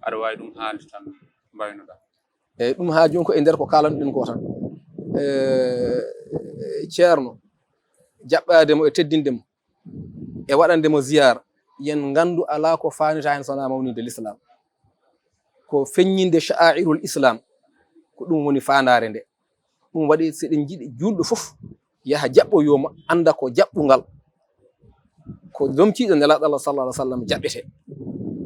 aɗa waawi ɗum haalde tan mbaynoɗaa. Eyi, ɗum haa jooni ko e nder ko kaalanɗen ko tan. E, ceerno, jaɓɓaade mo e teddinde mo, e waɗande mo ziyaara, yen nganndu alaa ko faanita heen so wonaa mawninde l'islam. Ko feññinde sha'airul islam, ko ɗum woni faandaare nde. Ɗum waɗi, so eɗen njiɗi juulɗo fof yaha jaɓɓoyooma, annda ko jaɓɓungal, ko lomtiiɗo Nelaaɗo Allah sallallahu alaihi wasallam jaɓɓete.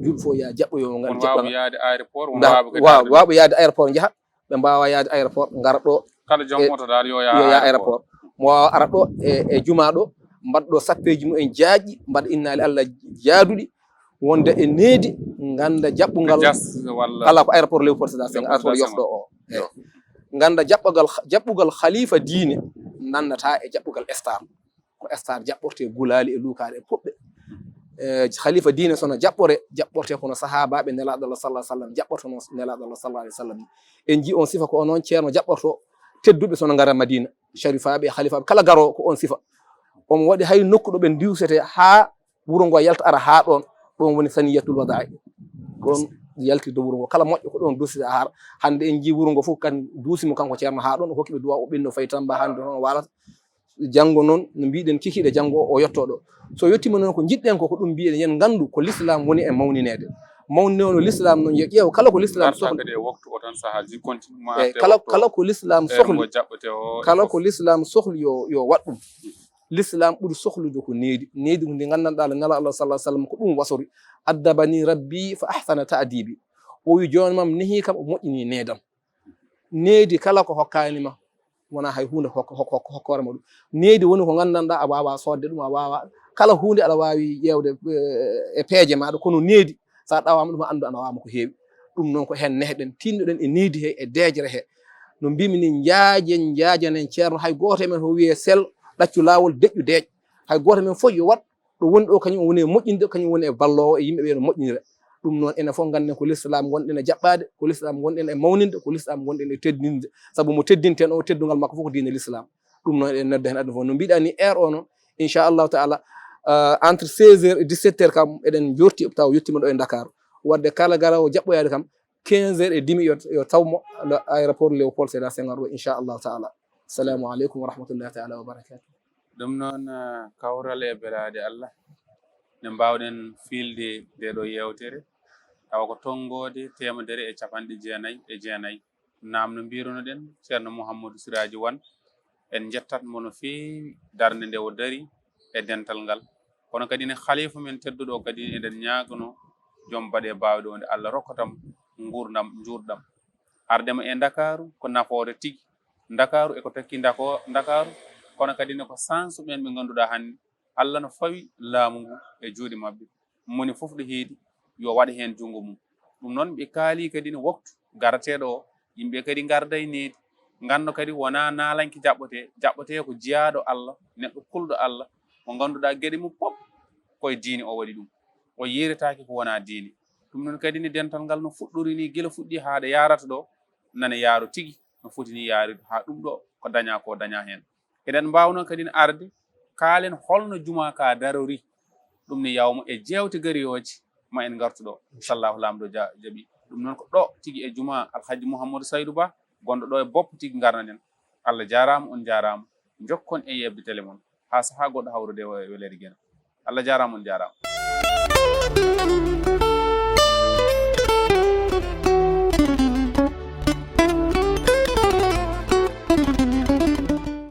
Juulɗo fof yaha jaɓɓoyooma ngal jaɓɓungal. Won waawɓe yaade aéroport, won waawɓe kadi waaw, waawɓe yaade aéroport njaha, ɓe mbaawaa yaade aéroport, ngara ɗo. Kala joom oto dal yo yaha aéroport. Mo waawa ara ɗo e, e jumaa ɗo, mbaɗa ɗo sappeeji mumen jaajɗi, mbaɗa innaali Allah jaaduɗi, wonde e needi, ngannda jaɓɓungal. Kala ko aéroport Léopold Sédar Senghor, aéroport Yoff ɗo o. Eyi. Ngannda jaɓɓugal, jaɓɓugal khalifa diine nannata e jaɓɓugal star. Ko star jaɓɓorte gulaali e luukaare e puɓɓe. E, khalifa diine so no jaɓɓore, jaɓɓorte kono sahaabaaɓe Nelaaɗo Allah sallallahu alaihi wasallam jaɓɓorto noon Nelaaɗo Allah sallallahu alaihi wasallam. En njii on sifa ko onon ceerno jaɓɓorto tedduɓe so no ngara Madina. Sharifaaɓe e khalifaaɓe kala garoowo ko on sifa. Omo waɗi hay nokku ɗo ɓe diwsete haa wuro ngo yalta ara haa ɗoon. Ɗoon woni saniyatul wadaa'i. Ɗoon yalti dow wuro ngo. Kala moƴƴo ko ɗoon dusete ara. Hannde en njii wuro ngo fof kan duusi mo kanko ceerno haa ɗoon. O hokki ɓe duwa, o ɓenni o fayi Tamba hannde hono waalata. Janngo noon no mbiɗen kikiiɗe janngo o yotto ɗo. So yettiima noon ko njiɗɗen ko, ko ɗum mbiɗen yen nganndu ko l'islam woni e mawnineede. Mawnineede no l'islam noon yo ƴeew kala ko l'islam sohli. Kadi e waktu o tan sahaaji continue ma. Eyi, kala, kala ko l'islam sohli. Kala ko l'islam sohli yo, yo waɗ ɗum. L'islam ɓuri sohlude ko needi. Needi ko ndi nganndanɗaa Nela Allah sallallahu alaihi wasallam ko ɗum wasori. "Addabani rabbi fa ahsana ta'dibi." O wi jooni mam nehi kam o moƴƴini needam. Needi kala ko hokkaani ma wona hay huunde hokka, hokka, hokka, hokkoore ma ɗum. Needi woni ko nganndanɗaa a waawaa soodde ɗum, a waawaa kala huunde aɗa waawi ƴeewde, eh, e peeje maaɗa, kono needi so a ɗawaama ɗum a anndu ana waama ko heewi. Ɗum noon ko heen nehɗen, tinnoɗen e needi he, e deeƴre he. No mbimi ni, njaajen, njaajanen ceerno, hay gooto e men o wiyee sel, ɗaccu laawol, deƴƴu deeƴ. Hay gooto e men fof yo waɗ ɗo woni ɗo, kañum woni e moƴƴinde, kañum woni e balloowo e yimɓe ɓe no moƴƴinira. Ɗum noon enen fof ngannden ko l'islam ngonɗen e jaɓɓaade, ko l'islam ngonɗen e mawninde, ko l'islam ngonɗen e teddinde. Sabu mo teddinten o, teddungal makko fof ko diine l'islam. Ɗum noon eɗen nodda heen aduna fof. No mbiɗa ni, heure o noon, inchallahu taala, euh, entre seize heures et dix-sept heures kam, eɗen jorti taw yettima ɗo e Dakar. Wadde kala garowo jaɓɓoyaade kam, quinze heures et demi yo, yo taw mo le aéroport Léopold Sédar Senghor ɗo, inchallahu taala. Assalamu aleykum wa rahmatullahi taala wa barakatuh. Ɗum noon, eh, kawral e belaade Allah, nde mbaawɗen fiilde nde ɗo yeewtere, tawa ko tonngoode teemedere e capanɗe jeenayi e jeenayi. Naam, no mbirunoɗen, Ceerno Mouhamadou Siraaji Wan, en njettat mo no feewi darnde nde o dari e dental ngal. Kono kadi ne, khalifa men tedduɗo o kadi, eɗen ñaagono joom baɗe baawɗe o nde Allah rokkata mo nguurndam, njuurɗam. Arde mo e Ndakaaru ko nafoore tigi. Ndakaaru e ko takki ndako-, Ndakaaru, kono kadi ne ko sansu ɓen ɓe ngannduɗaa hannde Allah no fawi laamu ngu e juuɗe maɓɓe. Moni fof ɗo heedi, yo waɗ heen junngo mum. Ɗum noon, ɓe kaali kadi ne waktu garateeɗo o, yimɓe kadi ngarda e needi. Nganndo kadi wonaa naalanke jaɓɓotee, jaɓɓotee ko jiyaaɗo Allah, neɗɗo kulɗo Allah, mo ngannduɗaa geɗe mum pop ko e diine o waɗi ɗum. O yeeretaake ko wonaa diine. Ɗum noon kadi ne, dental ngal no fuɗɗori ni, gila fuɗɗi haa ɗo yaarata ɗo, nana yaaro tigi, no foti ni yaarude haa ɗum ɗo ko dañaa ko dañaa heen. Eɗen mbaawno kadi ne arde, kaalen holno jumaa ka darori. Ɗum ne yawma e jeewte gariyooje ma en ngartu ɗo. Inchallahu, Laamɗo ja-, jaɓi. Ɗum noon ko ɗo tigi e jumaa Alhaji Mouhamadou Saydou Ba, gonɗo ɗo e bopp tigi ngarnaɗen. Allah jaaraama, on jaaraama. Njokkon e yeɓde tele mon haa sahaa goɗɗo hawrude e weleede geno. Allah jaaraama, on jaaraama.